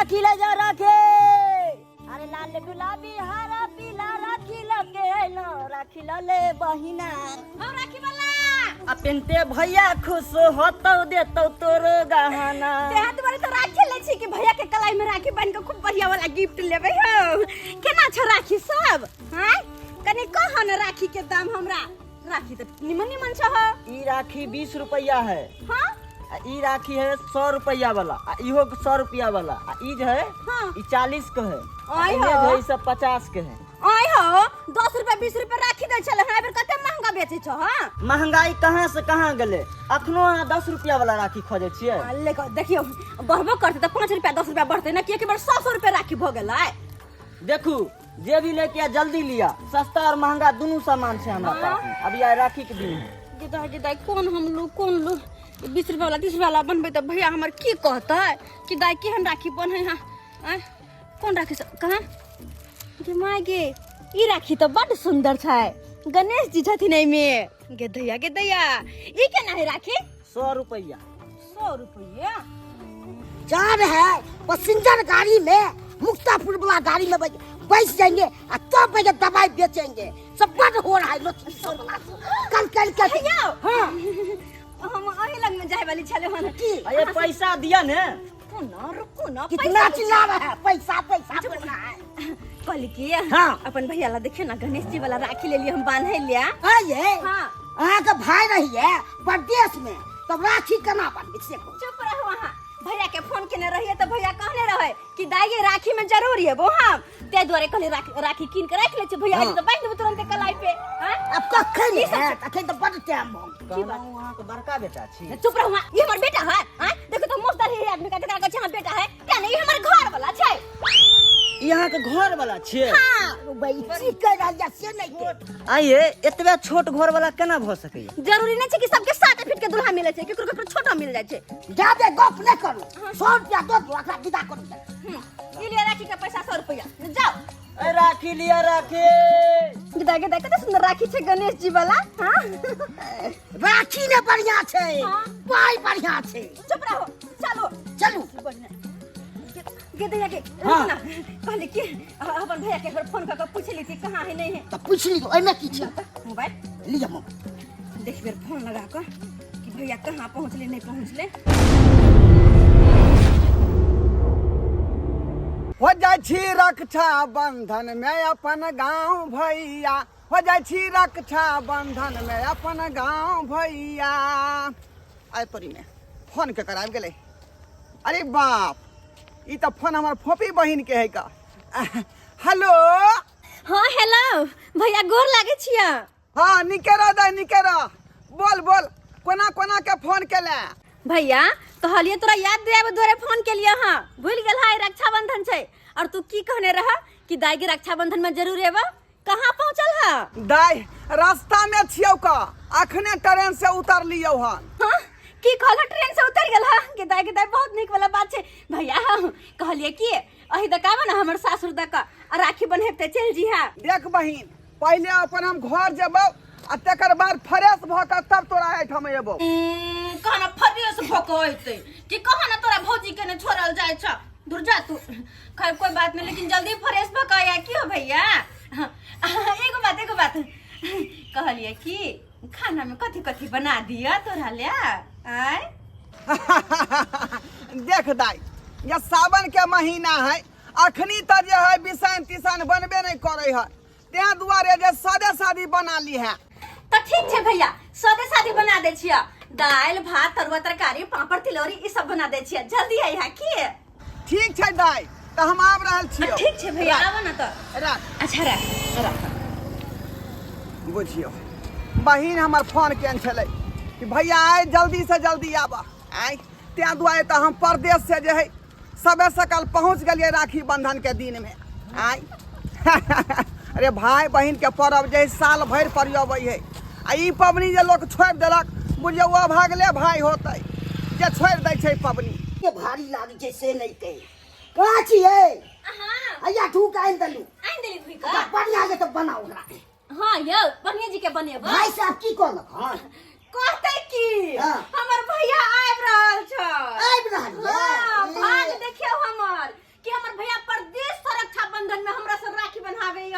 राखी ले जा राखी। अरे लाल गुलाबी हरा पीला राखी लके अइलो, राखी ल ले बहिना। हम राखी वाला आ पेनते भैया खुश होतौ देतौ तोरो गहना। तेहा दुआरे तो राखी ले छी कि भैया के कलाई में राखी बांध के खूब बढ़िया वाला गिफ्ट लेबै हो। केना छ राखी सब? हां कनी कह न राखी के दाम हमरा। राखी तो निमन निमन छ हो। ई राखी 20 रुपया है। हां आ ई राखी है 100 रुपया वाला, आ इहो 100 रुपया वाला, आ ई जे है हाँ। ई 40 के है। आ आय इने हो। जे है, ई सब 50 के है। आय हो, 10 रुपया 20 रुपया राखी दै छले, हां एबर कते महंगा बेचै छ। हां महंगाई कहाँ से कहाँ गेलै, अखनो अहाँ 10 रुपया वाला राखी खोजै छियै। आ, ले के देखियौ बढ़बो करतै तऽ 5 रुपया 10 रुपया बढ़तै ना, किएकि बेर 100 रुपया राखी भऽ गेलै। देखू जे भी लेके आ जल्दी लिया, सस्ता और महंगा दोनों सामान छै हमरा पास में। अभी आइ राखी के दिन है। गिदा गिदा कोन हम लू कोन लू, 20 रुपया वाला 30 रुपया वाला बनबै तऽ भैया हमर की कहतै कि दाइ केहन राखी बन्है हँ। आँय कोन राखी सब कहाँ गे माय गे, ई राखी तऽ बड्ड सुन्दर छै, गणेश जी छथिन एहिमे। गे दैया गे दैया, ई केना है राखी? 100 रुपया। 100 रुपया। जान है पैसेंजर गाड़ी में मुक्तापुर वाला गाड़ी में बैठ जाएंगे और तब बैठ के दवाई बेचेंगे। सब बड़ हो रहा है लोग सब वाला। कल कल कल। भैया। हाँ। हम अही लग में जाए वाली छले हन। की? अरे पैसा दिया ने। रुको ना, रुको ना, कितना पैसा चिल्ला रहा है, पैसा पैसा बोल रहा है। कहली कि हाँ। अपन भैया ला देखियो ना गणेश जी वाला राखी ले लिए हम बांधे लिया। आइए। हाँ। अहाँ के भाई रहिए परदेश में तब राखी केना बांधबे से कहू। चुप रहो अहाँ, भैया के फोन केने रहिए तो भैया कहने रहे कि दाई ये राखी में जरूर एबो हम, ते दुआरे कहली राखी कीन के राख ले छी भैया, हाँ। तो बांध देबो तुरंते कलाई पे। हाँ? अब कखन ई सब हैत? अखन तऽ बड्ड टाइम भऽ गेल। की बात? अहाँ के बड़का बेटा छी। चुप रहो अहाँ, ई हमर बेटा है। हाँ? देखो तो मोस्टर है आदमी का, जकरा कहै छै हमर बेटा है, क्या नहीं, ई हमर घर वाला छै। ई अहाँ के घर वाला छियै? हाँ। ओ भाई, की कहि रहल यऽ से नहि के। आइए, एतबे छोट घर वाला केना भऽ सकैया? जरूरी नहि छै कि सबके 7 फीट के दूल्हा मिलै छै, केकरो केकरो छोटो मिल जाइ छै। जादे गप नहि करू, 100 रुपया दऽ दियौ, एकरा विदा करू। ई लिअ राखी के पैसा 100 रुपया, जाओ। ए, राखी लिअ राखी। गिदा गिदा कते सुंदर राखी छै गणेश जी वाला। हाँ? राखी ने बढ़िया छै, हाँ। पाई बढ़िया छै। चुप रहो, चलो। चलू। गे दैया गे, हाँ। ना, कहली कि अपन भैया के एक बार फोन कऽ के पूछ ली कि कहाँ है नहीं है। तऽ पूछ लियौ, एहिमे की छै? मोबाइल लिअ मोबाइल। देख बेर फोन लगा कऽ कि भैया कहाँ पहुँचले नहीं पहुँचले। हो जाइ छी रक्षा बंधन में अपन गाँव भैया, हो जाइ छी रक्षा बंधन में अपन गाँव भैया। आइ तोरी में फोन के कराबि गेलै। अरे बाप, ई तऽ फोन हमर फोपी बहिन के है का। हेलो। हाँ हेलो भैया, गोर लागे छिया। हाँ निके रह दाइ, निके रह। बोल बोल, कोना कोना के फोन केले? भैया कहलिए तोरा याद दिलाबे दुआरे फोन केलिए। हाँ भूल गेल है रक्षाबंधन छै, और तू की कहने रह कि दाई के रक्षाबंधन में जरूर एबा, कहाँ पहुँचल है? दाई रास्ता में छियौ का, अखने ट्रेन से उतर लियौ हन। हाँ की कहल, ट्रेन से उतर गेल है? के दाई के दाई बहुत नीक वाला बात छै भैया। कहलिए कि अही दकाबे ना हमर सासुर दक आ राखी बन्हेबते चलि जीहा। देख बहिन, पहिले अपन हम घर जेबौ आ तकर बाद फ्रेश भऽ कऽ तब तोरा एहिठाम एबौ। कहना फ्रेश भऽ कऽ अयतै कि कहना तोरा भौजी के ने छोड़ल जाइ छ। दूर जा तू। खैर कोई बात नहीं, लेकिन जल्दी फ्रेश भऽ कऽ आया की हो भैया। हाँ, एगो बात, एगो बात कहलिए कि खाना में कथी कथी बना दिया तोरा ले आय? देख दाई, ये सावन के महीना है, अखनी तऽ जे है बिसाइन तिसाइन बनबे नहीं करे है, तें दुआरे जे सादे सादी बना ली है। तो ठीक छै भैया, सादे सादी बना दे छिया, दाल भात तरुआ तरकारी पापड़ तिलौरी ई सब बना दे छिया, जल्दी आई है की? ठीक छै दाई, तऽ हम आबि रहल छियौ। ठीक छै भैया, आबो ना तऽ। राख। अच्छा राख राख। बुझियौ बहिन हमर फोन केने छलै कि भैया आइ जल्दी से जल्दी आबऽ आइ, तें दुआरे तऽ हम परदेश से जे है सबे सकल पहुँच गेलियै राखी बंधन के दिन में आइ। अरे भाई बहिन के पर्व जे है साल भरि पर अबै है, आ ई पबनी जे लोक छोड़ि देलक बुझियौ ओ अभागले भाई होतै जे छोड़ि दै छै पबनी। के भारी लागै छै से नहि कहि। कहाँ छियै? अहाँ। हैया ढूक आनि देलू। आनि देली भूइ कऽ। बढ़िया जे तऽ बनाउ ओकरा। हाँ यौ, बढ़िया जी के बनेबै। भाई साहब की कहलक हन? कहतै की, हाँ। हमर भैया आबि रहल छै। आबि रहल ये? हाँ, भाग देखियौ हमर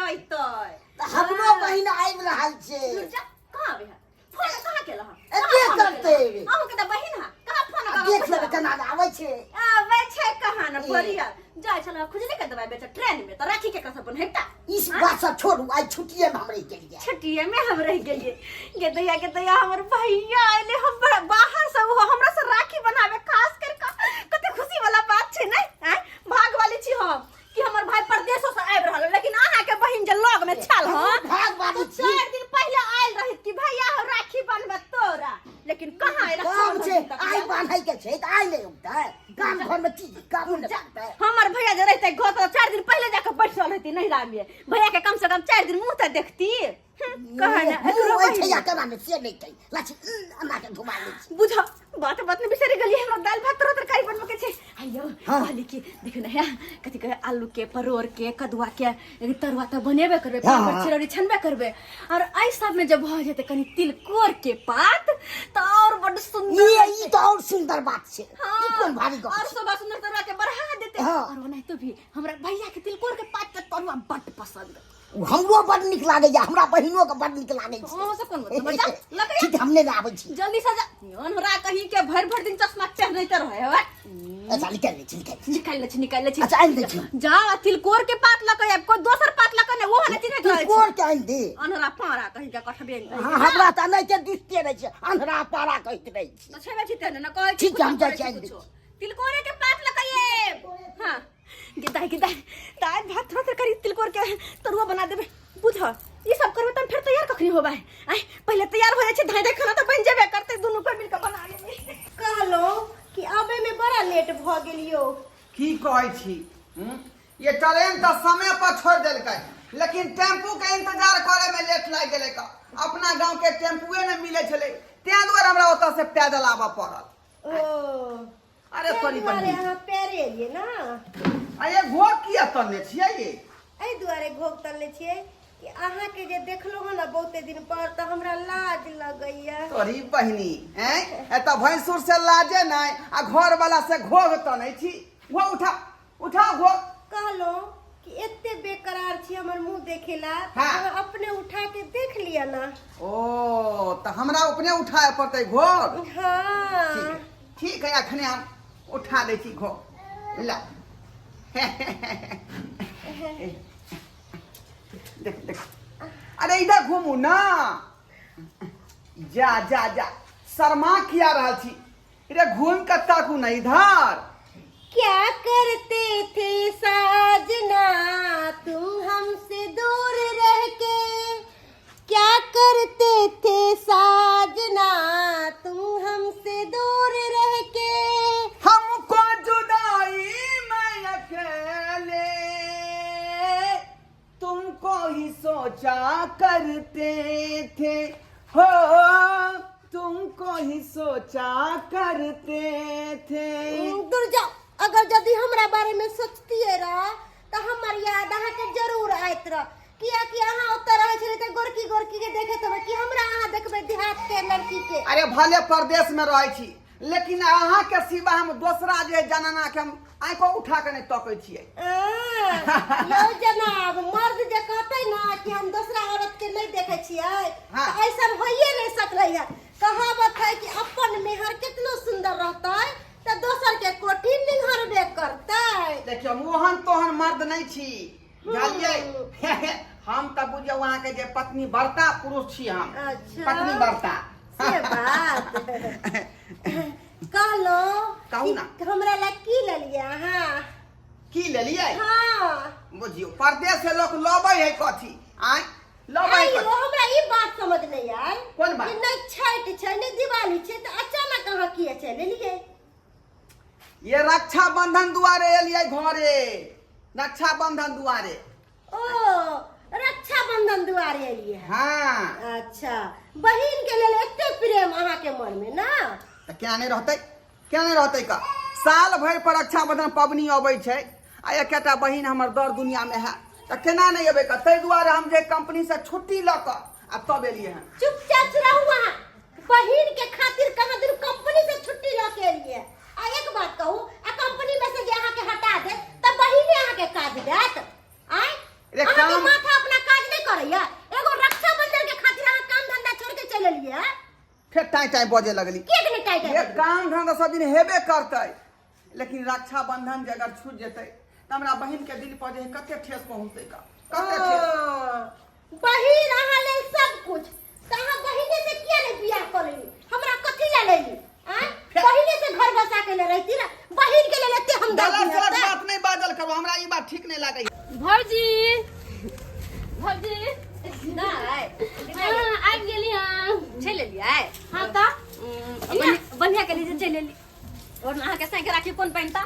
अइतै। तऽ हमरो बहिन आबि रहल छै। जा, कहाँ आबै है? फोन कहाँ केलह? ए, के करतै? अहूँ के तऽ बहिन है, कहाँ फोन आ देख लेबै केना आबै छै। आबै छै कहाँ न परिया जाइ छल खुजली के दवाई बेच ट्रेन में, तऽ राखी के कसम हेता। इस बात सब छोड़ू, आइ छुट्टिए में हम रहि गेलियै। छुट्टिए में हम रहि गेलियै। गे दैया, गे दैया, हमर भैया अयले हम बड़ा बाहर से, ओहो हमरा से राखी बनावे खास कर के। कते खुशी वाला बात छै नै? आँय, भाग वाली छी हम कि हमर भाई परदेशो से आबि रहल, लेकिन अहाँ के बहिन जे लग में छल हँ, भाग वाली छी। 4 दिन पहिले आयल रहित कि भैया हो राखी बनबे तोरा, लेकिन कहाँ आयल? काम छै, आइ बान्है के छै तऽ आइ नहि उठतै। काम घर में की काम नहि करतै? हमर भैया जे रहते घर तऽ 4 दिन पहिले जाके बैठल रहती नहिरा में, भैया के कम से कम 4 दिन मुंह तऽ देखती। कहे ने एकरो मुँह छै बहिन। या केना नहि से नहि छै, लछि एना के घुमा लै छी। बुझ, बात बात में बिसरि गेलियै, हमरा दालि भात तरह तरकारी बनबऽ के छै। आइयो हाँ। कहली कि देखियौ ने, हे कथी कहे, आलू के, परोड़ के, कदुआ के एक तरुआ तऽ बनेबे करबै, हाँ, पापड़ हाँ। चिरौरी छनबे करबै, और एहि सब में जब भऽ जेतै कनि तिलकोर के पात तऽ और बड्ड सुंदर ये लगतै। ई तऽ और सुंदर बात छै। ई कोन भारी गप और छै? शोभा सुंदर तरुआ के बढ़ा देते। हाँ। और ओनाहितो भी हमरा भैया के तिलकोर के पात के तरुआ बड्ड पसंद। ओ हमरो बड नीक लागैया, हमरा बहिनो के बड नीक लागै छै। अहाँ सब कोन मतलब? जा लगे। ठीक, हम नहि आबै छी। जल्दी से जा। हमरा कहीं के भरि भरि दिन चश्मा चढ़ैते रहे हवे। अच्छा, निकालि लै छी, निकालि लै छी। निकालि लै छी, निकालि लै छी। अच्छा, आनि दै छी। जा, आ तिलकोर के पात लऽ कऽ आबि, कोइ दोसर पात लऽ कऽ नहि, ओहो नहि चिन्हैत रहै छै। तिलकोर के आनि दे। अन्हरा पारा कहीं के कठबे। हाँ, हमरा तऽ नहि के दुष्टे रहै छै, अन्हरा पारा कहैत रहै छी। तऽ छेबे छी तेहने ने कहै छी। ठीक छै, हम कुछो जाइ छी, करै आनि दै कुछो। तिलकोरे के पात लऽ कऽ आएब। हाँ गे दाइ, गे दाइ, दालि भात थोड़ा तरकारी तिलकोर के तरुआ बना देबै। बुझ, ई सब करबै तहन फेर तैयार कखनी होबै? आँय, पहिले तैयार हो जाइ छै, धाँइ धाँइ खाना तऽ बनि जेबे करतै, दुनू कोइ मिलके बना लेबै। कहलहुँ कि आबैमे बड़ा लेट भऽ गेल यौ। की कहै छी? हम्म? ये ट्रेन तऽ समय पर छोड़ देलकै, लेकिन टेम्पू के इंतजार करे में लेट लागि गेलै। का अपना गांव के टेम्पुए नहि मिलै छलै, ताहि दुआरे हमरा ओतऽ से पैदल आबऽ पड़ल। ओ अरे ताहि तोरी दुआरे बहिन। अहाँ पैरे एलियै ने? आ ये घोघ किया तनने छियै ये? एहि दुआरे घोघ तनने छियै कि अहाँके जे देखलहुँ हँ ने बहुते दिन पर, तऽ हमरा लाज लगैया। तोरी बहिनी, हैं, एतऽ भैंसुर से लाजे नहि आ घर वाला से घोघ तनै छी। घोघ उठा, उठा घोघ। कहलहुँ कि एते बेकरार छी हमर मुंह देखेला, तऽ अहाँ अपने उठा के देख लिअ ने। ओ, तऽ हमरा अपने उठाए पड़तै घोघ? हाँ। ठीक है, ठीक है, अखने हम उठा दै छी घोघ। ला, देख देख। अरे इधर घूमू ना। जा जा जा, शर्मा किया रहल छी रे? घूम के ताकू ना इधर। क्या करते थे साजना तुम हमसे दूर रह के, क्या करते थे साजना तुम हमसे दूर रह के, हमको जुदाई में अकेले तुमको ही सोचा करते थे, हो तुमको ही सोचा करते थे। दूर जाओ, अगर यदि हमरा बारे में सोचतिए रह तऽ हमर याद अहाँके जरूर आयत रह, कियाकि अहाँ ओतऽ रहै छलियै तऽ गोरकी गोरकी के देखैत हेबै कि हमरा अहाँ देखबै देहात के लड़की के। अरे भले परदेश में रहै छी, लेकिन अहाँ के सिवा हम दोसरा जे जनाना के हम आँखो उठा के नहि तकै छियै। यौ जनाब, मर्द जे कहतै ना कि हम दोसरा औरत के नहीं देखे छियै, तऽ ऐसन होइए नहीं सकलै है। कहावत है कि अपन मेहर कितनो सुंदर रहतै तऽ दोसर के कोठी निहारबे करतै। देखियौ, मोहन तोहन मर्द नहि छी, बुझलियै? हम तऽ बुझियौ अहाँके जे पत्नी व्रता पुरुष छी हम। अच्छा। पत्नी व्रता। से बात कहलहुँ। कहू ना। कि हमरा ला की लेलियै अहाँ? की लेलियै? हाँ। बुझियौ, परदेश से लोक लबै है कथी? आँय, लबै है आइयो कथी? हमरा ई बात समझ नहीं आयल। कोन बात? कि नहि छठि छै, नहि दिवाली छै, तऽ अचानक अहाँ किया चलि एलियै? ये रक्षाबंधन दुआरे एलियै घरे, रक्षाबंधन दुआरे। ओ, रक्षाबंधन दुआरे एलियै हँ? हाँ। अच्छा, बहिन के लेल एते प्रेम अहाँके मन में ना? तऽ क्या नहि रहतै, क्या नहि रहतै का? साल भरि पर रक्षाबंधन पबनी अबै छै आ एकेटा बहिन हमर दर दुनिया में है, तऽ केना नहि एबै का? ताहि दुआरे हम जे कंपनी से छुट्टी लऽ कऽ आ तब एलियै हँ। चुपचाप रहू अहाँ। बहिन के खातिर कहाँ दिन कंपनी से छुट्टी लऽ के एलियै? आ एक बात कहू, आ कंपनी में से जे अहाँके हटा देत तऽ बहिने अहाँके काज देत? आँय, रे अहाँके काम माथा अपना टाइ टाइ बजे लगली। किया के टाइ टाइ ये काम धंधा सब दिन हेबे करतै, लेकिन रक्षाबंधन जे अगर छूट जेतै तऽ हमरा बहिन के दिल पर जे है कते ठेस पहुँचतै का, कते ठेस। हाँ, बहिन अहाँ लेल सब कुछ, तऽ अहाँ बहिने से किया नहीं बियाह कऽ लेली? हमरा कथी लए लेली? आँय, बहिने से घर बसा के ले रहती ना, बहिन के लेल एते हम गलत सलत बात नहीं बाजल करू, हमरा ई बात ठीक नहीं लागै। भौजी, भौजी। नहि। हाँ, आबि गेली। हाँ, चलि एलियै? हाँ, तऽ बढ़िया के लिए चलि एली, और अहाँके साइकिल राखी कोन पहिनता?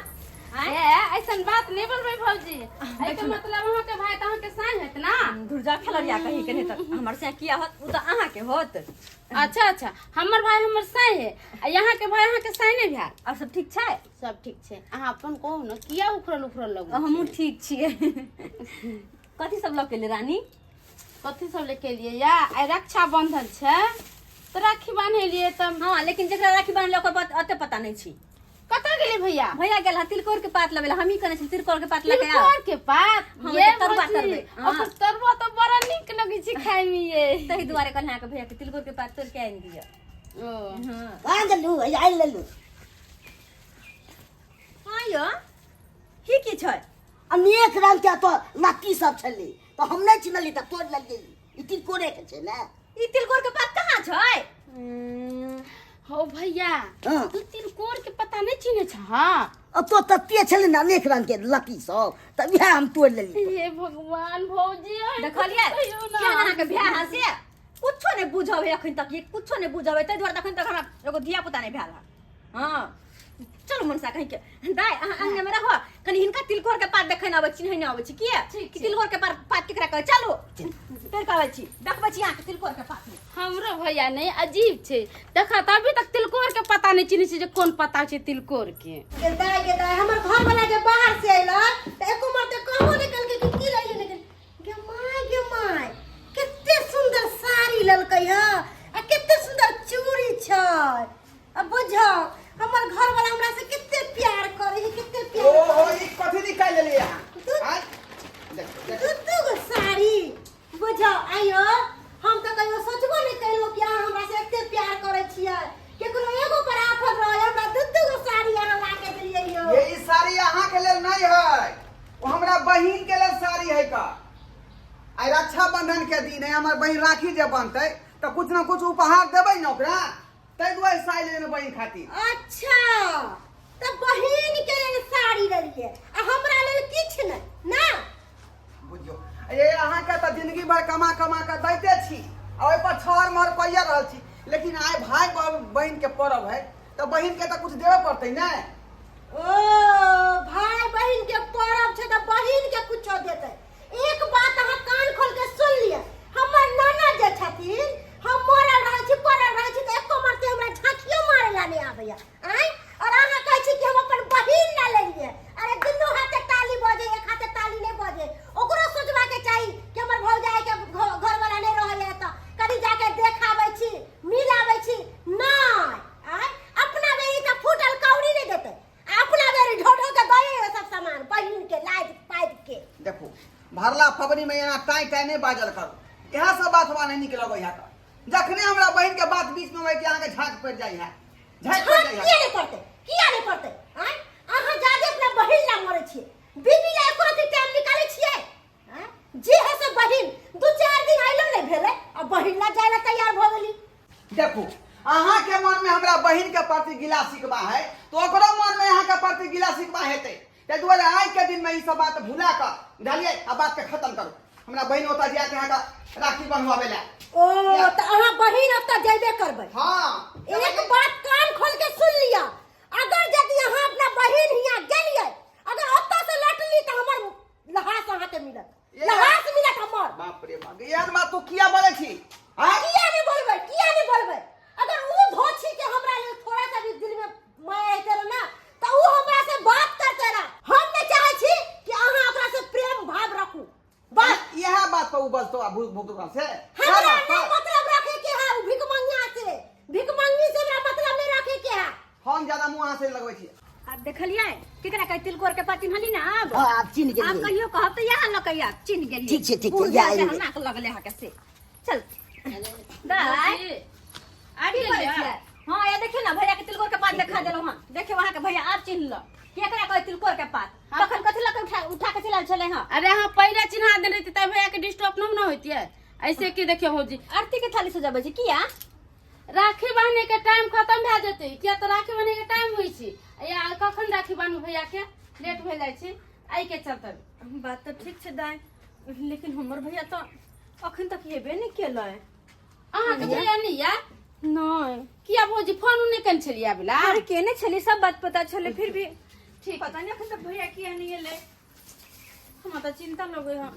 ए, ऐसन बात नहीं बोलबै भौजी। एहिके मतलब अहाँके भाई तऽ अहाँके साँझ हेत ना? दुर्जा खेलरिया कही के नहीं, तऽ हमर से किया होत? ओ तऽ अहाँके होत। अच्छा अच्छा, हमर भाई हमर साँय है आ यहाँ के भाई अहाँके साँय नहीं भेल। और सब ठीक छै? सब ठीक छै। अहाँ अपन कहू ने, किया उखड़ल उखड़ल लगू? हमहूँ ठीक छियै। कथी सब लऽ के एली रानी? कथी सब लेके एलियै या आइ रक्षाबंधन छै तऽ राखी बान्हेलियै तऽ। हाँ, लेकिन जकरा राखी बान्हले ओकर बात अते पता नहीं छी। कतऽ गेलै भैया? भैया गेल हँ तिलकोर के पात लबे ला। हमही कहने छी तिलकोर के पात लके आओ। तिलकोर के पात? हाँ, ये ओकर तरुआ भौजी, तरबै। हाँ। ओकर तरुआ तऽ बड़ा नीक लगै छै खाय मे ये। ताहि दुआरे कहल अहाँके भैया के तिलकोर के पात तोड़ के आनि दिअ। ओ। हाँ। आ गेलू, आनि लेलू। हाँ यौ, की की छै? अनेक रंग के तो लत्ती सब छलै, तऽ हम नहि चिन्हलियै तऽ तोड़ि लेलियै। ई तिलकोरे के छै ने? ई तिलकोर के पात कहाँ छै? हो भैया। हाँ। तू तिलकोर के पता नहीं चिन्हे छ? हाँ। अब तो तते छलै ने अनेक रंग के लत्ती सब, तऽ इएह हम तोड़ि लेलियै। हे भगवान, भौजी अहाँ देखलियै कहियौ ना। केहन अहाँके भाय है से कुछो नहि बुझब है अखन तक, ये कुछो नहि बुझब है, ताहि दुआरे तऽ अखन तक हमरा एगो धिया पुता नहि भेल है। हाँ, चलू मनसा कहीं के दाइ, अहाँ अंगना में रहो कनी, हिनका तिलकोर के पात देखै ने अबै चिन्है नहि अबै छी किया कि तिलकोर के पात पात केकरा कहै। चलू तोड़ के अबै छी, देखबै छी अहाँके तिलकोर के पात। हमरो भैया नहीं अजीब छै, देखा तऽ अभी तक तिलकोर के पता नहीं चिन्है छै जे कोन पता छै तिलकोर के। गे दाइ, गे दाइ, हमर घर वाला जे बाहर से अइलै तऽ एको मरते कहबो नहि केलकै कि की लैली नहि। गे माय, गे माय, कते सुंदर साड़ी ललकै हँ आ कते सुंदर चूड़ी छै। आ बुझो हमर घर वाला हमरा से कते प्यार करे है, कते प्यार। ओहो, ई कथी निकालि लेलियै अहाँ? आँय? देख देख। दू दू गो साड़ी। बुझो आइयो हम तऽ कहियो सोचबो नहि केलहुँ कि अहाँ हमरा से एते प्यार करै छियै। केकरो एगो पर आफत रहै, हमरा दू दू गो साड़ी अहाँ ला के देलियै यौ। ये ई साड़ी अहाँके लेल नहि है, ओ हमरा बहिन के लेल साड़ी है का। आइ रक्षाबंधन के दिन है, हमर बहिन राखी जे बनतै तऽ कुछ न कुछ उपहार देबै ने ओकरा, ताहि दुआरे साड़ी लेने बहिन खातिर। अच्छा, तऽ बहिन के लेल साड़ी लेलियै आ हमरा लेल किछु नहि ना? बुझियौ, ये अहाँके तऽ जिंदगी भर कमा कमा कऽ दैते छी आ ओहि पर छहर महर कइए रहल छी, लेकिन आइ भाय बहिन के पर्व है तऽ बहिन के तऽ कुछ देबे पड़तै ने। ओ, भाय बहिन के पर्व छै तऽ बहिन के कुछो देतै। एक बात अहाँ कान खोल के सुन लिअ, हमर नाना जे छथिन, हम मरल रहै छी पड़ल रहै छी तऽ एको मरते हमरा झाँकियो मारे ला नहि आबैया। आँय, और अहाँ कहै छी कि हम अपन बहिन ला लेलियै। अरे दुनू हाथे ताली बजे, एक हाथे ताली नहि बजे। ओकरो सोचबाके चाही कि हमर भौजाई के घरवाला नहि रहैया तऽ कनि जाके देख आबै छी, मिल आबै छी। नहि, आँय, अपना बेरी तऽ फूटल कौड़ी नहि देतै आ अपना बेरी ढो ढो के दए सब सामान बहिन के लादि पादि के। देखू, भरला पबनी में एना टाइ टाइ नहीं बाजल करू, इएह सब बात हमरा नहीं नीक लगै है। जखने हमरा बहिन के बात बीच में होइ कि अहाँके झाँक पड़ि जाइ है, झाँक पड़ि जाइ है। किया नहीं पड़तै, किया नहीं पड़तै? आँय, अहाँ जादे अपना बहिन ला मरै छियै, बीबी ला एको रत्ती टाइम निकालै छियै? आँय, जे है से बहिन दू चारि दिन अयलो नहीं भेलै आ बहिन ला जाय ला तैयार भऽ गेली। देखू, अहाँ के मन में हमरा बहिन के प्रति गिला शिकवा है तो ओकरो मन में अहाँ के प्रति गिला शिकवा हेतै, ताहि दुआरे आइ के दिन में ई सब बात भुला कऽ बुझलियै आ बात के खत्म करू। हमरा बहिन ओतऽ जाके अहाँके राखी बन्हवाबै लए। ओ, तऽ अहाँ बहिन ओतऽ जेबे करबै? हाँ। एक बात कान खोल के सुन लिअ, अगर यदि अहाँ अपना बहिन हियाँ गेलियै, अगर ओतऽ से लौटली तऽ हमर लहास अहाँके मिलत, लहास मिलत हमर। बाप रे बाप, एहन बात तू किया बोलै छी? आँय? किया नहीं बोलबै, किया नहीं बोलबै? अगर ऊ धोछी के हमरा लेल थोड़ा सा भी दिल में माया हेतै रहे ना तऽ ऊ हमरा से बात करते रहे। हम नहीं चाहै छी कि अहाँ ओकरा से प्रेम भाव रखू, बस। इएह बात पर उ बजतौ आ भूख भूख से इएह हमरा बात नहीं पर। मतलब रखे के है उ भिखमंगिया से, भिखमंगी से हमरा मतलब नहीं रखे के है। हम ज्यादा मुंह अहाँ से लगबै छी। आब देखलियै केकरा कहै तिलकोर के पात, चिन्हली ना आब? हाँ, आब चिन्ह आब गेलियै। कहियो कहब तऽ इएह लऽ कऽ आब चिन्ह गेलियै। ठीक छै, ठीक छै, बुढ़ इएह भेल छै, आनि हमरा के लगले अहाँके से। चल दाइ, आबि की करै गेलियै? छियै? हाँ ये देखियो ना भैया के तिलकोर के पात देखा देलहुँ हँ। देखियो अहाँ के भैया आब चिन्ह लो केकरा कहै तिलकोर के पात। तखन कथी लऽ के उठा उठा के चलि आयल छलै हँ? अरे अहाँ पहिले चिन्हा देने रहिती तब भैया के डिस्टर्ब न होतियै। ऐसे की देखियो भौजी आरती के थाली सजाबै छै किया? राखी बांधे के टाइम खत्म भए जेतै, किया तऽ राखी बांधे के टाइम होइ छै। या कखन राखी बांधू भैया के लेट भए जाइ छै, एहि के चलते। बात तऽ ठीक छै दाइ, लेकिन हमर भैया तऽ अखन तक एबे नहि केलै। अहाँके भैया नहि या? नहि। किया भौजी फोन नहि केने छलियै आबै ला? अरे केने छली, सब बात पता छलै, फिर भी ठीक पता नहि अखन तक भैया किया नहि एलै। हमरा तऽ चिंता लगै है।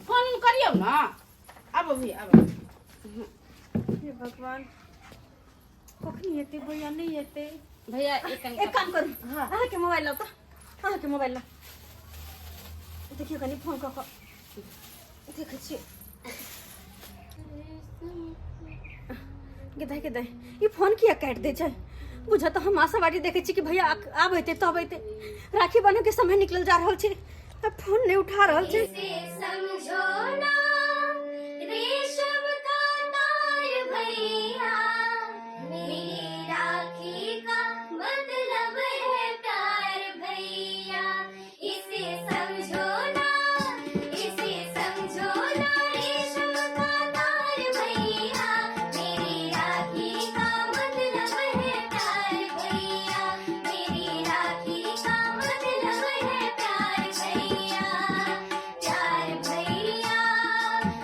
फोन करियौ ने। आबो भैया आबो। हे भगवान, कखनी एतै भैया? नहि एतै भैया। एक एक काम करू, अहाँके मोबाइल लाउ तऽ, अहाँके मोबाइल लाउ, देखियौ कनि फोन कऽ कऽ देखै छियै। गे दाइ, गे दाइ, ई फोन किया काटि दै छै? बुझ तऽ हम आशाबादी देखै छी कि भैया आब एतै तब एतै, राखी बान्है के समय निकलल जा रहल छै आ फोन नहि उठा रहल छै। इसे समझो ना रेशम का तार भैया, मेरी राखी का मतलब है प्यार भैया। इसे समझो ना, इसे समझो ना रेशम का तार भैया, मेरी राखी का मतलब है प्यार भैया, मेरी राखी का मतलब है प्यार भैया, प्यार भैया,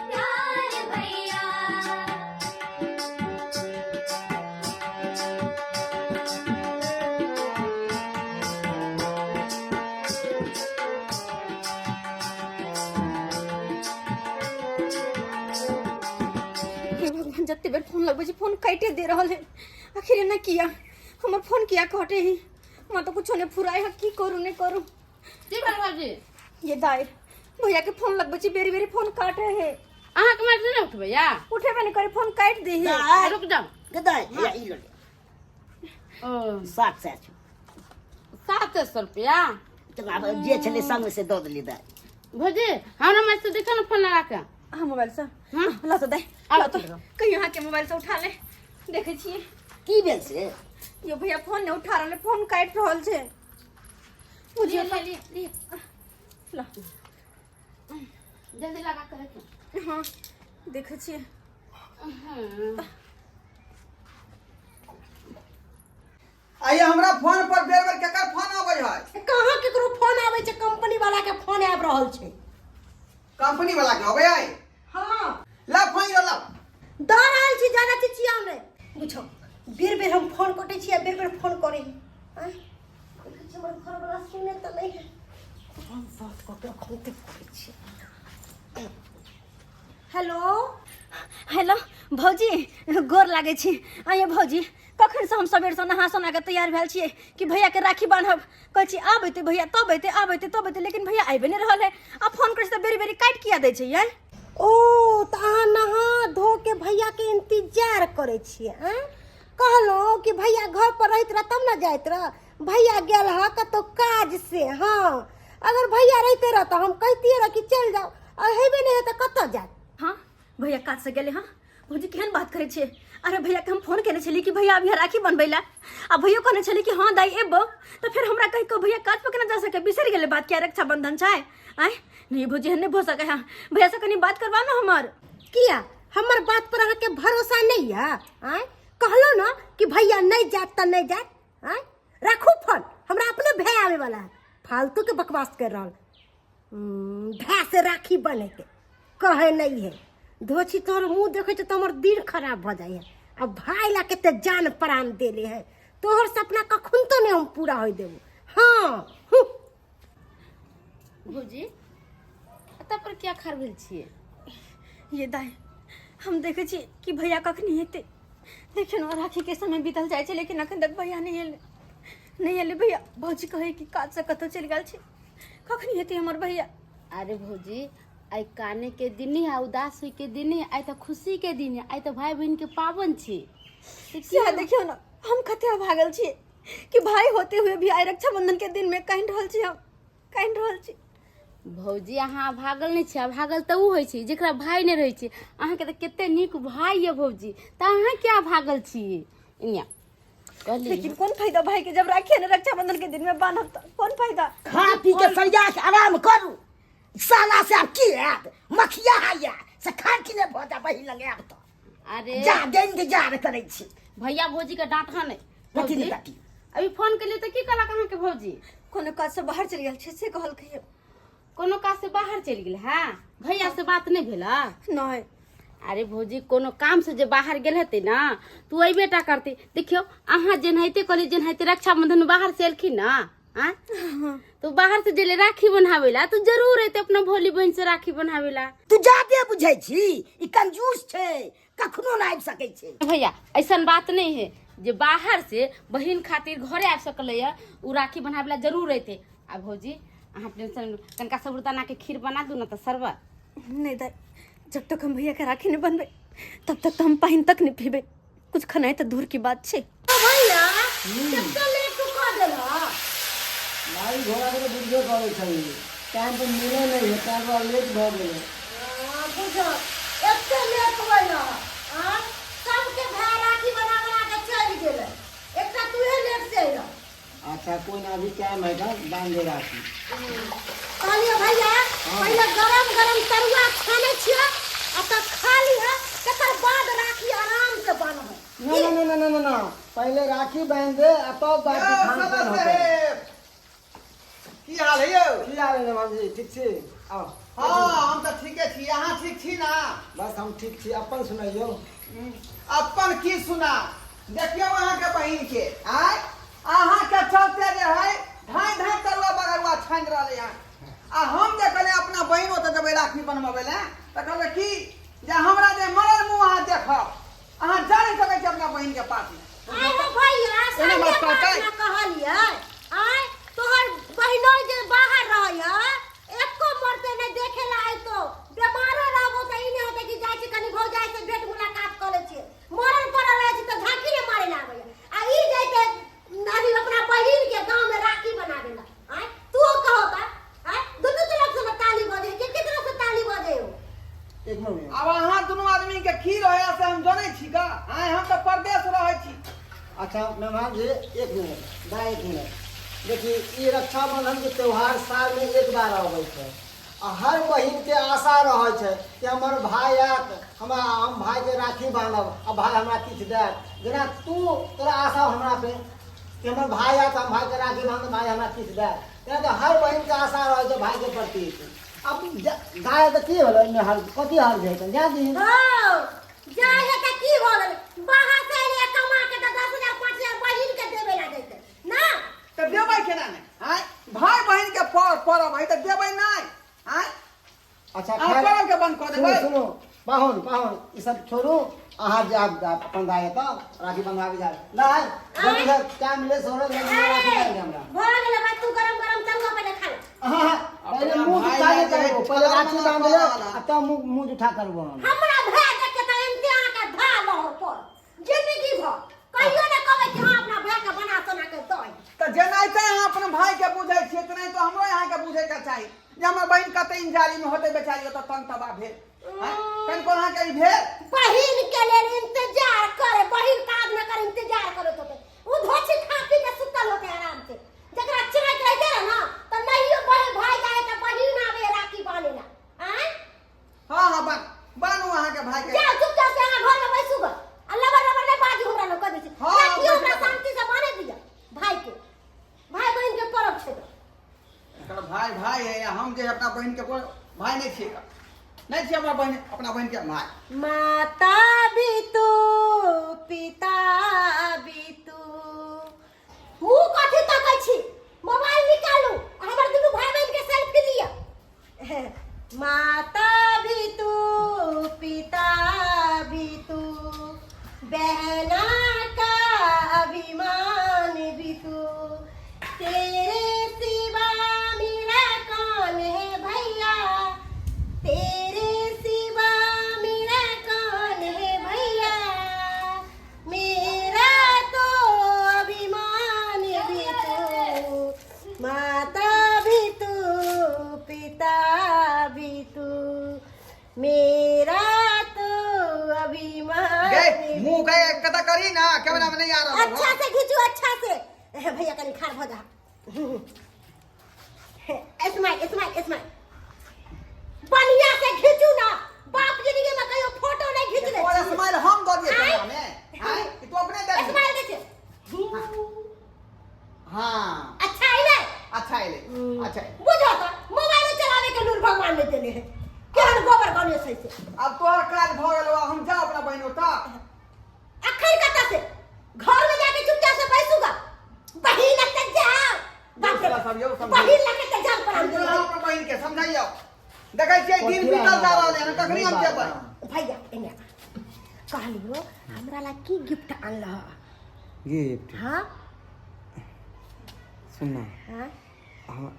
प्यार भैया। हे भगवान, जते बेर फोन लगबै छी फोन काटे दे रहल है। आखिर एना किया हमर फोन किया कटे ही? हमरा तऽ कुछो नहि फुराय है, की करू नहि करू। की भेल भौजी? ये दाइ, भैया के फोन लगबै छी, बेरी बेरी फोन काटे है। अहाँके मारि नहि उठबैया? उठेबे नहि करे, फोन काटि दे है। दाइ, रुक जाउ। गे दाइ, हैया ई लऽ ले। ओ 700 छौ। 700 रुपया? तऽ आब जे छलै संग से दऽ देलियै दाइ। भौजी हमरा मारि से देखो ने फोन लगा के। अहाँ मोबाइल से? हाँ। ला तऽ दाइ, आब ला तऽ, कहियो अहाँके मोबाइल से उठा ले, देखै छियै। की भेल से? यो भैया फोन नहि उठा रहल है, फोन काटि रहल छै। बुझियौ ले, ले, ले। ला। जल्दी लगा के रखियौ। हाँ देखै छियै। हाँ। आइए हमरा फोन पर बेर बेर केकर फोन अबै है? कहाँ केकरो फोन आबै छै, कंपनी वाला के फोन आबि रहल छै। कंपनी वाला के अबै है? हाँ। ला फोन यो ला। दऽ रहल छी, जादा चिचियाउ नहि। बुझो बेर बेर हम फोन कटै छी आ बेर बेर फोन करै है। आँय, देखै छी हमर घरवला सुने तऽ नहि है। हम बात कऽ के एखन तक करै छी। हेलो। हेलो भौजी, गोर लागै छी। आइए भौजी, कखनसँ हम सबेरसँ नहा सोना कऽ तैयार भेल छियै कि भैयाके राखी बान्हब। कहै छी आब एतै भैया तब एतै, आब एतै तब एतै, लेकिन भैया आबि नहि रहल है आ फोन करै छी तऽ बेरी बेरी काटि किया दै छै यै? ओ तऽ अहाँ नहा धो के भैया के इंतजार करै छियै? आँय, कहलहुँ कि भैया घर पर रहैत रह तब ने जाइत रह। भैया गेल हँ कतहु काज से। हाँ, अगर भैया रहिते रह तऽ हम कहितियै रह कि चलि जाउ, आ हेबे नहि है तऽ कतऽ जायत? हाँ भैया काज से गेलै हँ। भौजी केहन बात करै छियै? अरे भैया के हम फोन केने छलियै कि भैया अभी राखी बनबै लए, आ भैयो कहने छलियै कि हाँ दाइ एबो, तऽ फेर हमरा कहि कऽ भैया काज पर केना जा सकै? बिसरि गेलै बात किया रक्षाबंधन छै? आँय नहीं भौजी, एहन नहि भऽ सकै है। भैया से कनि बात करबा ने हमर। किया हमर बात पर अहाँके भरोसा नहि यऽ? आँय, कहलहुँ ने कि भैया नहि जायत तऽ नहि जायत। आँय, राखू फोन, हमरा अपने भय आबै वाला है। फालतू के बकवास कर रहल। भाय से राखी बनेते कहे नहीं है। धोछी तोहर मुंह देखे छै तऽ हमर दिन खराब भऽ जाइ है। आ भाय ला कते जान प्राण देले है, तोहर सपना कखन तो नहीं हम पूरा होय देबो। हाँ हूँ। भौजी एतऽ पर किया खार भेल छियै? ये दाइ, हम देखै छी कि भैया कखनी हेतै। देखियौ ने राखी के समय बीतल जाइ छै, लेकिन अखन तक भैया नहि एलै, नहि एलै भैया। भौजी कहै कि काज से कतौ चलि गेल छै, कखनी हेतै हमर भैया? अरे भौजी, आइ काने के दिन है, उदास होय के दिन है, आइ तऽ खुशी के दिन है, आइ तऽ भाई बहन के पावन छी। सएह देखियौ ने, हम कते भागल छी कि भाई होते हुए भी आइ रक्षाबंधन के दिन में कानि रहल छी, हम कानि रहल छी। भौजी अहाँ भागल नहि छी, भागल तऽ ओ होइ छै जेकरा भाई नहि रहै छै। अहाँके तऽ कते नीक भाई यऽ भौजी, तऽ अहाँ किया भागल छी? इन्या कहली लेकिन कोन फायदा भाई के जब राखी ने रक्षाबंधन के दिन में बांधब त कोन फायदा खा पी के सरिया के आराम करू साला से आब की हैत मखिया हैया से खांकी नहि भऽ जाय बहिन लग आयब तऽ अरे जा दे इंतजार करै छी भैया भौजी के डांट नहीं कथी ने डांटी? अभी फोन के लिए तो की कहलक अहाँ के भौजी कोनो काज से बाहर चलि गेल छै से कहलकै कोनो काज से बाहर चलि गेल है भैया से बात नहीं भेला नहीं अरे भौजी कोनो काम से जे बाहर गेल हेतै ना तू अयबे टा करतै देखियौ अहाँ जेनाहिते कहली जेनाहिते रक्षाबंधन में बाहर से एलखिन ना आँ तो बाहर से जेले राखी बन्हावे ला तो जरूर एते अपना भोली बहन से राखी बन्हावे ला तू जादे बुझै छी ई कंजूस छै कखनो ना आबि सकै छै भैया ऐसन बात नहीं है जे बाहर से बहिन खातिर घरे आबि सकलै है उ राखी बन्हावे ला जरूर एते आ भौजी अहाँ टेंशन कनका साबुदाना के खीर बना दू ना तऽ शरबत नहीं दाई जब तक हम भैया के राखी नहीं बनबे तब तक तो हम पानी तक नहीं पीबे कुछ खनाई तो दूर की बात छे भैया कते लेट तू कऽ देलह गाड़ी घोड़ा के तऽ बुझबे करै छै टाइम पर मिले नहि है ताहि दुआरे लेट भऽ गेलै हाँ, बुझल एते लेट होइल आँ सबके भाय राखी बना बना के चलि गेलै एकटा तूहे लेट से अइलह अच्छा कोई ना अभी टाइम है तऽ बांध दे राखी कहलियो भैया पहिले गरम गरम तरुआ छानै छियै आ तब खा लिह तकर बाद राखी आराम से बान्हबै ना ना ना ना ना ना पहले राखी बांध दे आ तब बाकी यौ, खान सदस्य पान होतै साहेब। की हाल है यौ की हाल है मामजी ठीक छी आओ हाँ हम तऽ ठीके छी अहाँ ठीक छी ना बस हम ठीक छी अपन सुनैयौ अपन की सुना देखियौ अहाँके बहिन के आय अहाँके चलते जे है धाय धाय तरुआ बगरुआ छानि रहलै हन आ हम जे कहलियै अपना बहिन ओतऽ जेबै राखी बनबबै लए तऽ कहलकै की जे हमरा जे मरल मुँह अहाँ देखब अहाँ जा नहि सकै छी अपना बहिन के पास में आय हो भैया एना बात सही बात कहतै? ना कहलियै आय तोहर बहिनो जे बाहर रहै एको मरते नहि देखे ला आयतो बेमारो रहबो तऽ ई नहि होतै कि जाइ छी कनि भौजाइ से भेंट मुलाकात कऽ लै छियै मरल पड़ल रहै छी तऽ झाँकी नहि मारे ला आबैया आ ई जैते अभी अपना बहिन के गाँव में राखी बनाबे ला आय तू कहो ता आय दुनू तरफ से ना ताली बजे के के तरफ से ताली बजे हो एक मिनट आब अहाँ दुनू आदमी के की रहै से हम जनै छी का आय हम तऽ परदेश रहै छी अच्छा मेहमान जी एक मिनट दाइ एक मिनट देखिए ई रक्षाबंधन के त्योहार साल में एक बार अबै छै आ हर बहिन के आशा रहै छै कि हमर भाय आयत हमरा हम भाय के राखी बान्हब आ भाय हमरा किछु देत जेना तू तोरा आशा हमरा पे कि हमर भाय आयत हम भाय के राखी बान्हब भाय हमरा किछु देत तेना तऽ हर बहिन के आशा रहै छै भाय के प्रति अब दाय तऽ की होलै एहिमे हर कथी हर्ज है जा दी हौ जाय है तऽ की भऽ गेलै बाहर से एलियै कमा के तऽ 10,000 5,000 बहिन के देबे ला जैते ना तऽ देबै केना नहि आँय भाय बहिन के पर परब है तऽ देबै नहि आँय अच्छा अहाँ खैर परब के बंद कऽ सुनू देबै सुनू पाहुन पाहुन ई सब छोड़ू अहाँ जायब जायब अपन दाय एतऽ राखी बंधाबे जायब नहीं जल्दी से टाइम लेस हो रहल जल्दी राखी बांध दे हमरा भऽ गेलै भाई तू गरम गरम तरुआ पहिले खा ले हाँ पहिले अपना मुंह भाई जुठा लए नहि करबो जे पहिले राखी फलाना बांध ले फलाना। आ तब मुंह मुंह जुठा करबो हम हमरा भाय देख के तऽ एनते अहाँके धा लहर पर जिंदगी भर कहियो ने कहबै कि हाँ अपना भाय के बना सोना के दही तऽ जेनाहिते अहाँ अपन भाय के बुझै छियै तेनाहिते हमरो अहाँके बुझै के चाही जे हमर बहिन कते इंजारी में होतै बेचारी ओतऽ तंग तबाह भेल आँय? कनिको अहाँके ई भेल बहिन के लेल इंतजार करे बहिन काज न करे इंतजार करत होते उ धोछी खा पी के सुतल होते आराम से जकरा चाहत रहते रहे ना त नहियो बहे भाई जाए त बहिन आवे राखी बांधे ला आय हाँ हाँ बन बनू अहाँके भाय के जाओ चुपचाप से अहाँ घर में बैसू ग आ लबर लबर नहीं बाजू हमरा लोग कह दै छी हाँ, राखी हमरा बैसू। शांति से बांधे दिया भाई के भाई बहिन के परब छै तऽ एकर भाय भाय है या हम जे अपना बहिन के कोई भाय नहीं छियै नहीं छियै हमरा बहिन अपना बहिन के भाय माता भी तू पिता भी तू मुंह कथी तकै छी मोबाइल निकालू आ हमर दुनू भाई बहिन के सेल्फी लिअ माता भी तू पिता भी तू बहना का अभिमान भी तू तेरे सिवा मेरा कौन है भैया तेरे सिवा मेरा कौन है भैया मेरा तो अभिमान भी तू माता भी तू पिता भी तू मेरा तो अभिमान गे ए मुंह के कता करी ना कैमरा में नहीं आ रहा अच्छा से घीचू अच्छा से ए, भैया कनी खाड़ भ जा स्माइल स्माइल स्माइल बढ़िया से घीचू ना बाप जिंदगी में कहियो फोटो नहीं घीच ले और स्माइल हम दऽ दिए कैमरा में आय कि तू अपने दे स्माइल देखिए हाँ अच्छा आइले अच्छा अइले अच्छा बुझो तो मोबाइल चलावे के नूर भगवान ने देने है केहन गोबर गणेश है से अब तोहर काज भऽ गेलो हम जाओ अपना बहिन ओतऽ अखन कतऽ से घर में जाके चुपचाप से बैसूगा बहिन लग जाओ बाप रे सब यौ समझाइयौ। बहिन लग के जान परान समझाइयौ अपना बहिन के समझाइयौ देखै छियै दिन बीतल जा रहल है कखनी हम जेबै भैया एने आ। कहलियो हमरा ला की गिफ्ट आनलह गिफ्ट हाँ सुन ना हाँ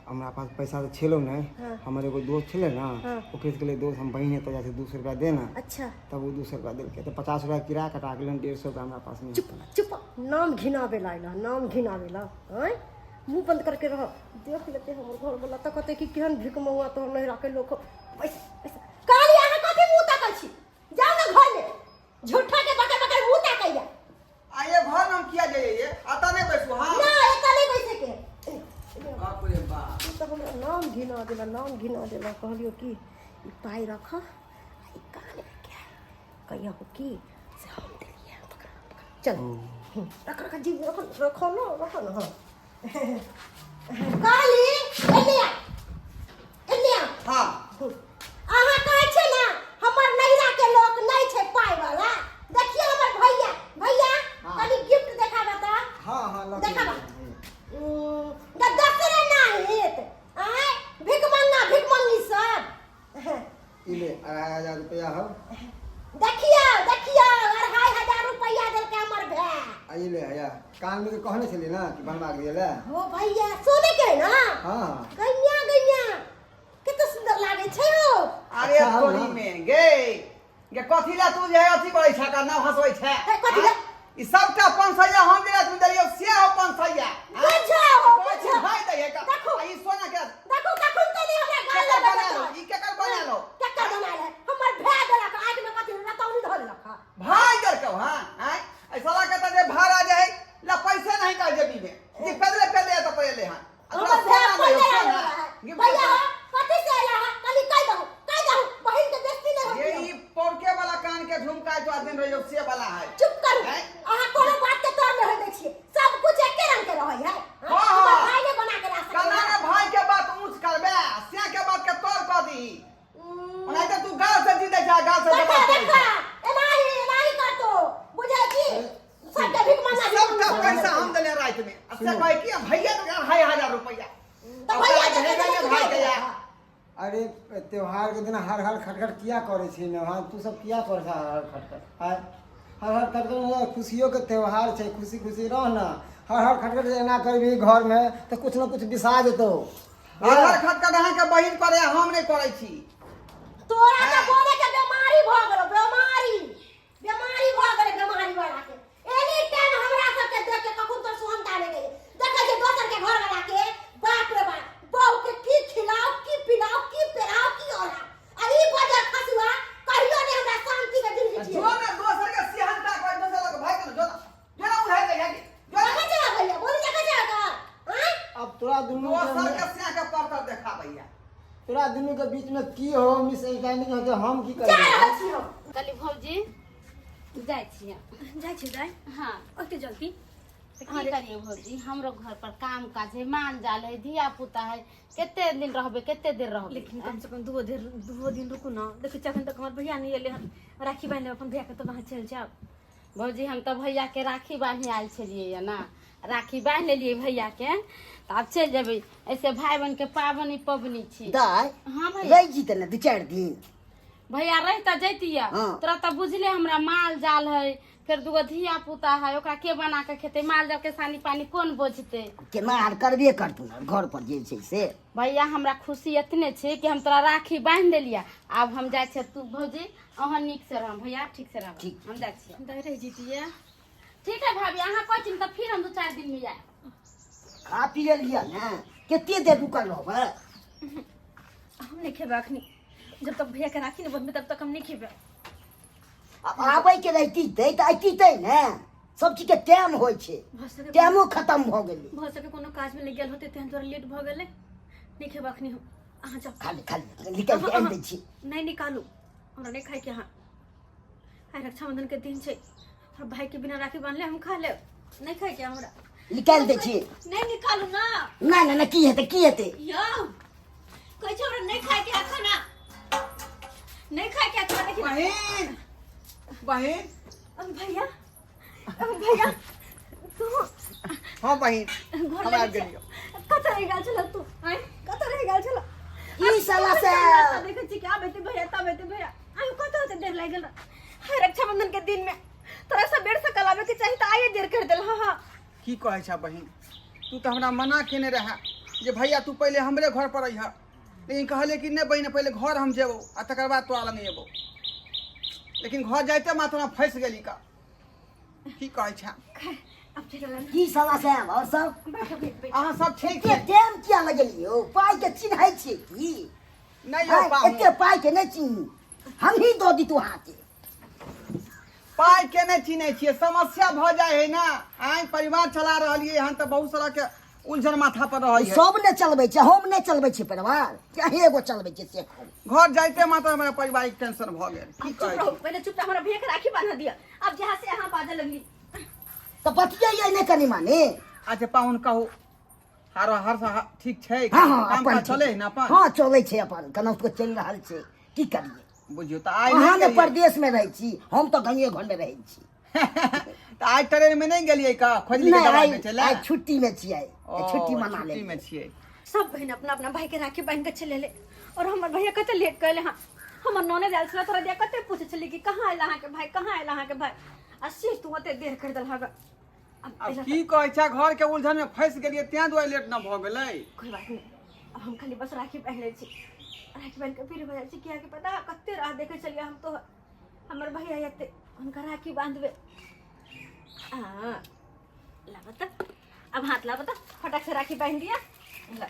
हमरा पास पैसा तऽ छलो नहि हाँ। हमर एगो दोस्त छलै ने हाँ। ओकरे से कहलियै दोस्त हम बहिन एतऽ जाइ छै 200 रुपया दे ना अच्छा तब ओ 200 रुपया देलकै तऽ 50 रुपया किराया कटा गेलै 150 रुपया हमरा पास नहि चुप चुप नाम घिनावे ला अइलह नाम घिनावे ला आँय मुंह बंद करके रह देख लेते हमर घर वाला तऽ कहते कि केहन भिख मौआ तोहर नहीं राखे लोक पैसा पैसा कहली अहाँ कथी मुंह ताकै छी जाउ ने घर में झूठा के बकर बकर मुंह ताकैया आ ये घर में हम किया जाइए अतः नहीं बैसू हाँ ना एतऽ नहि बैसे के बाप रे बाप ई तऽ हमरा नाम घिना देला नाम घिना देला कहलियो कि ई पाइ रख आ ई कान में क्या कहियो कि से हम देलियै पकड़ पकड़ चल रख रख जी रख रखो न रखो न हाँ कहली एने आ एने आ हाँ अहाँ कहै छै ने हमर नैहरा के लोक नहि छै पाइ वाला देखियौ हमर भैया भैया हाँ। कनी गिफ्ट देखाबा तऽ हाँ हाँ लऽ के देखाबा एलियै। दोसरे नाहित आँय भिखमंगा भिखमंगी सब ई ले 2500 रुपया हौ देखियौ देखियौ 2500 रुपैआ देलकै हमर भाय आ ई ले हैया कान में के कहने छलियै ने कि बनवा के दियै ले हो भैया सोने के है ना हाँ हाँ गैया गैया कते सुंदर लागे छै हो अरे अच्छा, तोरी हाँ। में गे गे कथी ला तू जे है अथी करै छै का नाम हंसबै छै हे, कथी ला? ई सबटा 500 हम जे रात में देलियौ से हो 500 बुझाओ, बुझाओ। भाई दै है का देखो। आ ई सोना के देखो कखन तो नहीं हमरा गाल केकर लगल बनालो ई केकर बनालो केकर बनाल है हमर भाय देलक आँख में कथी रतौनी धऽ देलक हँ। भाई देलकौ हां आय ऐ साला के त जे भाड़ा जे है ला पैसे नहीं का जेबी में जे पैदले पैदले त पड़ले हां हमर भाय पैदल आयल है भैया हो कथी से आयल है कनी कहि दहु कहि दहु बहिन के बेइज्जती नहि ये होई ई पौरके वाला कान के झुमका जो दिन रहियो से वाला है चुप करू हैं? अहाँ कोनो बात के तोर नहि होय दै छियै सब कुछ एके रंग के रहै है हाँ, हमर हाँ। भाय ने बना के ला कना सकैया ने भाई के बात ऊंच करबे से के बात के तोर कह दी ओनाहिते तू गाल से जीते छा गाल से देखा बर्बाद करै देखा छा। एनाही एनाही करतो बुझै छी सबके भीख मांगा सबटा पैसा हम देले रात में आ से कहै कि भैया तो 2500 रुपया तऽ भैया के देतै ने तऽ भाई के या अरे त्योहार के दिन हर हर खटखट किया करै छी ने हाँ तू सब किया करै छ हर हर खटखट आय हर हर खटखट नहि, खुशियो के त्योहार छै खुशी खुशी रह ना हर हर खटखट जे एना करबही घर में तऽ कुछ न कुछ बिसा जेतौ हर हर खटखट अहाँ के बहिन करे हम नहि करै छी तोरा तऽ बोले के बीमारी भऽ गेलो बीमारी बीमारी भऽ गेलै बीमारी वाला के एनी टाइम हमरा सबके देख के कखन तो सुहनता नहि गई देखै छै दोसर के घर वाला के बाप रे बाप बहू के की खिलाओ की पिलाओ की पेराओ की ओढ़ाओ आ ई बजर खसुआ कहियो नहि हमरा शांति के जिंदगी जो जिए ने दोसर के सिहनता कोई दोसर लग भाई के जो ना जो ना उठाइ दे जो ना देखै छै भैया बोली देखै छै का आँय अब तोरा दुनू के दोसर के सिया के परतर देखा भैया तोरा दुनू के बीच में की हो मिसअंडरस्टैंडिंग होते हम की जा करबै रहल छी हम कहली भौजी जाइ छियै जाइ छी दाइ हाँ ओते जल्दी तऽ की करियै भौजी हमरो घर पर काम काज है माल जाल है धिया पुता है कते दिन रहबै कते देर रहबै लेकिन कम से कम दूओ देर दूओ दिन रुकू ना देखै छी अखन तक हमर भैया नहि एलै हन राखी बान्हि लेब अपन भैया के तब अहाँ चलि जायब भौजी हम तऽ भैयाके राखी बान्हि आयल छलियै यऽ ने राखी बान्हि लेलियै भैयाके तऽ आब चलि जेबै ऐसे भाय बहिनके पाबनि पबनी छी दाइ हाँ भैया रहि जीते ने दू चारि दिन भैया रहि तऽ जैतियै हाँ। तोरा तऽ बुझले हमरा माल जाल है फेर दूगो धिया पुता है ओकरा के बना के खेतै माल जाल के सानी पानी कोन बोझतै केना आर करबे करतू ने घर पर जे छै से भैया हमरा खुशी एतने छै कि हम तोरा राखी बान्हि देलियै आब हम जाइ छियै तू भौजी अहाँ नीक से रहब भैया ठीक से रहब ठीक। हम जाइ छियै दाइ रहि जैतियै ठीक है भाभी अहाँ कहै छी तऽ फिर हम दू चारि दिन में आयब खा पी लेलियै ने कते देर रुकल रहबै हम नहीं खेबै अखनी जब तक भैया के राखी नहीं बंधबे तब तक हम नहीं खेबै आब आबै के रहिती तै तऽ अइती तै ने। सब चीज के टाइम होइ छै, भऽ सकै टाइमो खत्म भऽ गेलै। भऽ सकै कोनो काज मे लागि गेल होतै, तेहन दुआरे लेट भऽ गेलै। नहि खेब अखनी हम, अहाँ जाउ। खाली खाली निकालि के आनि दै छी। नहि निकालू, हमरा नहि खायके। अहाँ आइ रक्षाबंधन के दिन छै, और भाई के बिना राखी बांधले हम खा लेब? नहीं खाए के हमरा। निकालि दै छी। नहीं निकालू ना। ना ना ना, की हेतै, की हेतै? यौ कहै छै हमरा नहीं खाए के है खाना, नहीं खाए के है खाना। देखी ना। बहिन, बहिन। अब भैया, अब भैया तू? हाँ बहिन। घर हम लगे आबि गेलियौ। कतऽ रहि गेल छल तू? आँय, कतऽ रहि गेल छल? की साला से देखै छी कि आब एते भैया तब एते भैया, आइ कतऽ होते देर लागि गेल? हाय, रक्षाबंधन के दिन में तोरा सब बेर से आबे के चाही, तऽ आइए देर कर देल। हाँ हाँ। की कहै छ बहिन, तू तऽ हमरा मना केने रहे जे भैया तू पहिले हमरे घर पर अइह, लेकिन कहले कि नहि बहिन, पहिले घर हम जेबौ आ तकर बाद तोरा लग एबौ। लेकिन घर जाइते मात्र हम फँसि गेली का। की कहै छ? अब चल ना। की साला साहब, और सब? बैठ बैठ बैठ। अहाँ सब ठीक एते छी? टाइम किया लगेलियौ? पाइ के चिन्है छियै की? नहि यौ आँय, पाहुन। एते पाइ के नहि चिन्हू, हमही दऽ दितू अहाँके। पाइ के नहि चिन्है छियै, समस्या भऽ जाइ है ना। आइ परिवार चला रहलियै हन तऽ बहुत तरह के उलझन माथा पर रहै है। सब नहि चलबै छै, हम नहि चलबै छी परिवार कि अहीं एगो चलबै छियै से कहू? घर जाइते मात्र हमरा पारिवारिक टेंशन भऽ गेल। की चुप कहै रहो छी? पहिले चुप, हमरा भैया के राखी बांध दिया। अब जहाँ से अहाँ बाजऽ लगली। तऽ बतियैयै नहि कनि मानि? अच्छा पाहुन, कहू, हर हर हर ठीक छै? हँ हँ। काम अपन काज चलै है ना अपन? हँ, चलै छै अपन, केनाहुतो चलि रहल छै, की करियै। बुझियौ तऽ आइ अहाँ नहि ने गेलियै। परदेश में रहै छी, हम तऽ गाँवे घर में रहै छी। तऽ आइ ट्रेन में नहि गेलियै का खोजली के नहि, दवाइ आइ बेचै लए? आइ छुट्टी में छियै। ओ, छुट्टी मना छुट्टी में लेलियै। छियै। सब बहन अपना अपना भाई के राखी बांध के चले ले और हमर भैया कते लेट कैले। हाँ, हमर ननद आयल छला, तोरा दिया कते पूछे छली कि कहाँ आयल अहाँके भाई, कहाँ आयल अहाँके भाई, आ से तू ओते देर कर देलहक। अब आब पहिले की कहै छै, घर के उलझन में फँसि गेलियै तें दुआरे लेट न भऽ गेलै। कोई बात नहीं, अब हम खाली बस राखी पहन ले छी, राखी बांध के फिर हो जाइ छी। कियाकि पता है, कते राह देखे छलियै हम तो, हमर भैया एते हुनका राखी बांधबे। आ ला बता, अब हाथ ला बता, फटाक से राखी बांध दिया। ला।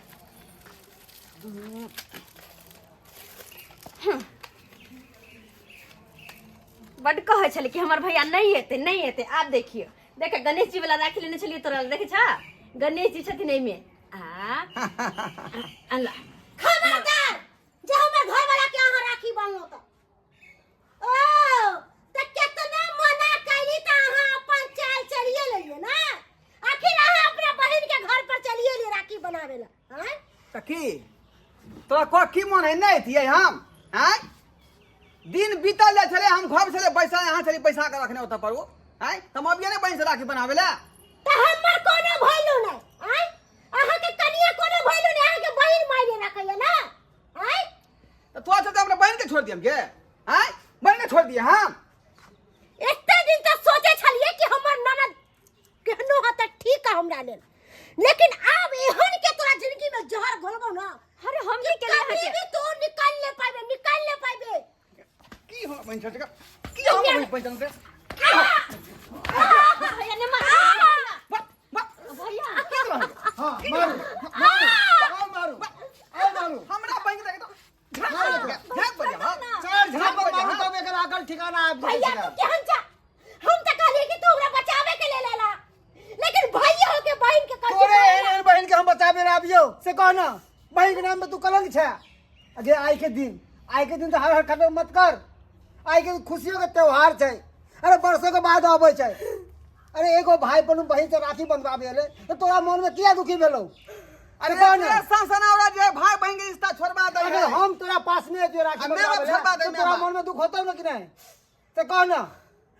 बड कहै छलै कि हमर भैया नहि एतै, नहि एतै। आब देखियौ, देख, गणेश जी वाला राखी लेने छलियै तोरा लए, देखै छह, गणेश जी छथिन एहिमे। आ अल्लाह। खबरदार जे हमर घर वाला के अहाँ राखी बांधलो तऽ ओ तऽ केतना मना कैली तऽ अहाँ अपन चाल चलिए लेलिए ना। आखिर अहाँ अपना बहिन के घर पर चलिए लिए राखी बनावे ला? आँय? तऽ की तोरा कह की मन है, नहि एतियै हम? आँय, दिन बीतल जाइ छलै, हम घर छलै बैसा, अहाँ छलै बैसा कऽ रखने ओतऽ पर ओ। आँय, तऽ हम अबियै ने बहिन से राखी बनाबै लए? तऽ हमर कोनो वैल्यू नहि? आँय, अहाँके कनिया कोनो वैल्यू नहि, अहाँके बहिन मायने रखैया ना? आँय? तऽ तोरा चलते हमरा बहिन के छोड़ि दियम गे? आँय, बहिन के छोड़ि दियै हम? एते दिन तक सोचे छलिए कि हमर ननद केहनो ह तऽ ठीक है हमरा लेल, लेकिन आब एहन के तोरा जिंदगी में जहर घोलबो ना। अरे हम की केलियै कभी अहाँके? भी तू निकाल ले पाबे, निकाल ले पाबे। की हो बहिन छोड़ की हो बहिन बहिन से? भैया ने मार। वाह वाह। भैया। की रहल? हाँ, मारू मारू, आओ मारू, आओ मारू। हमरा बहिन के देखै तऽ झाँक झाँक बजा। हाँ। चार झापर मारू तब एकर अकल ठिकाना आबि जाइ भैया छै। तू केहन छा? हम तऽ कहलिए कि तू हमरा बचावे के लेल एला, लेकिन भैया हो के बहिन के कहै तोरे एहन एहन बहिन के हम बचाबे रे आबियौ से कह ना? बहिन के नाम पे तू कलंक छै। अगे आइ के दिन, आइ के दिन तऽ हर हर खत्म मत कर। आइ के खुशियों के त्योहार छै। अरे वर्षों के बाद अबै छै। अरे एगो भाई अपन बहिन से राखी बंधवाबे ले तऽ तोरा मन में किया दुखी भेलौ? अरे कह ना। सनसनावरा जे भाई बहिन के रिश्ता छोड़बा दै अगर है। हम तोरा पास में अतियो राखी आ मेरा बंधवाबे ले, छोड़बा दे तऽ तोरा मेरा। मन में दुख होतौ ना कि नहीं से कह ना?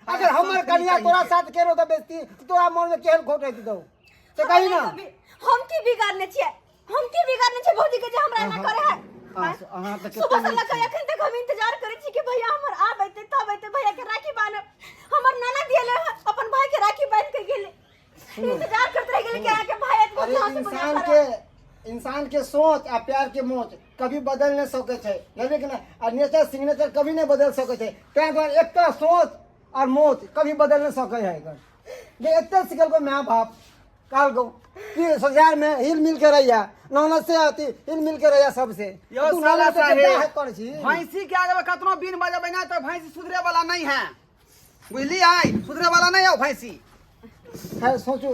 अगर हाँ, हमर संस्कृति कन्या तोरा के। साथ केरो तऽ बेइज्जती, तऽ तोरा मन में केहन खोट होइत दौ से कही ना? हम की बिगाड़ने छियै, हम की बिगाड़ने छियै भौजी के जे हमरा एना करे है? अहाँ तऽ सुबह से कते लऽ कऽ एखन तक हम इंतजार करै छी कि भैया हमर आब एतै तब एतै, भैया के राखी बान्हब। हमर नाना दियले हन, अपन भाई के राखी बांध के गेलै, इंतजार करते रह गेलै कि अहाँके भाई एतबो अरे साहस से इंसान बुझा के, इंसान के सोच आ प्यार के मोच कभी बदल नहीं सकै छै, बुझलियै कि नहि? आ नेचर सिग्नेचर कभी नहीं बदल सकै छै। ताहि दुआरे एकटा सोच और मोच कभी बदल नहीं सकै है एकर। जे एते सिखलको माय बाप, कहलको कि ससुराल में हिल मिल के रहिया, ननद से अथी हिल मिल के रहिया सबसे। यो तू साला ननद से साहेब, क्या है करै छी? भैंसी के आगे में कतनो बीन बजेबै ना तऽ भैंसी सुधरे वाला नहीं है। बुझलियै सुधरे वाला नहि यौ भैंसी। खैर सोचू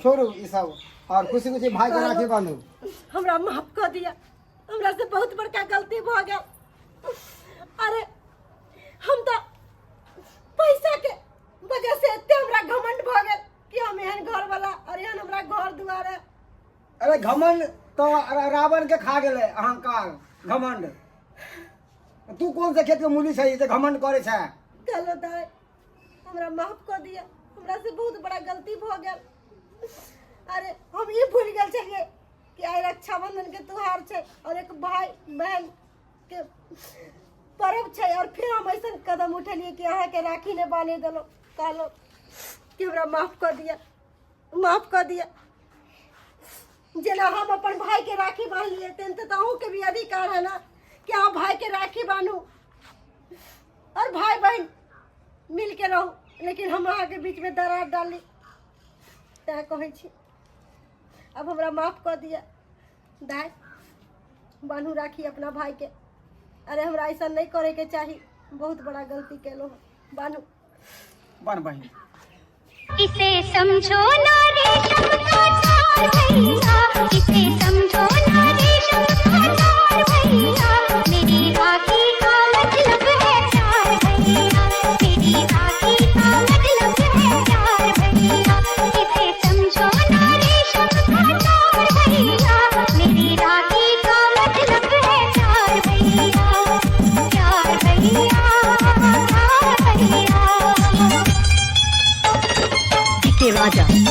छोड़ू ई सब और खुशी खुशी भाई के राखी बांधू। हमरा माफ कऽ दिअ, हमरा से बहुत बड़का गलती भऽ गेल। अरे हम तऽ पैसा के वजह से एते हमरा घमंड भऽ गेल कि हम एहन घर वाला और एहन हमरा घर दुआर है। अरे घमंड तो रावण के खा गेलै अहंकार घमंड। तू कोन से खेत के मूली छै जे घमंड करे छै? चलो दाई हमरा माफ कऽ दिअ, हमरा से बहुत बड़ा गलती भऽ गेल। अरे हम ई भूल गेल छलियै कि आइ रक्षाबंधन के त्योहार छै और एक भाई बहन के पर्व छै, और फिर हम ऐसा कदम उठेलियै कि अहाँके राखी नहि बान्हे देलहुँ। कहलहुँ कि हमरा माफ कऽ दिअ, माफ कऽ दिअ। जेना हम अपन भाई के राखी बान्हलियै तेनाहिते तऽ अहूँके भी अधिकार है ना कि अहाँ भाई के राखी बान्हू और भाई बहन मिल के रहू। लेकिन हम अहाँके बीचमे दरार डाली, तैँ कहै छी अब हमरा माफ कऽ दिअ। दाय बान्हू राखी अपना भाई के। अरे हमरा ऐसा नहीं करे के चाही, बहुत बड़ा गलती केलहुँ हँ। बान्हू। बन बहिन। इसे समझो ना रेशम का तार भैया, इसे समझो ना रेशम का तार भैया, मेरी राखी का मतलब है प्यार भैया, मेरी राखी का मतलब है प्यार भैया, इसे समझो ना रेशम का तार भैया, मेरी राखी का मतलब है प्यार भैया, प्यार भैया, प्यार भैया। DK Raja.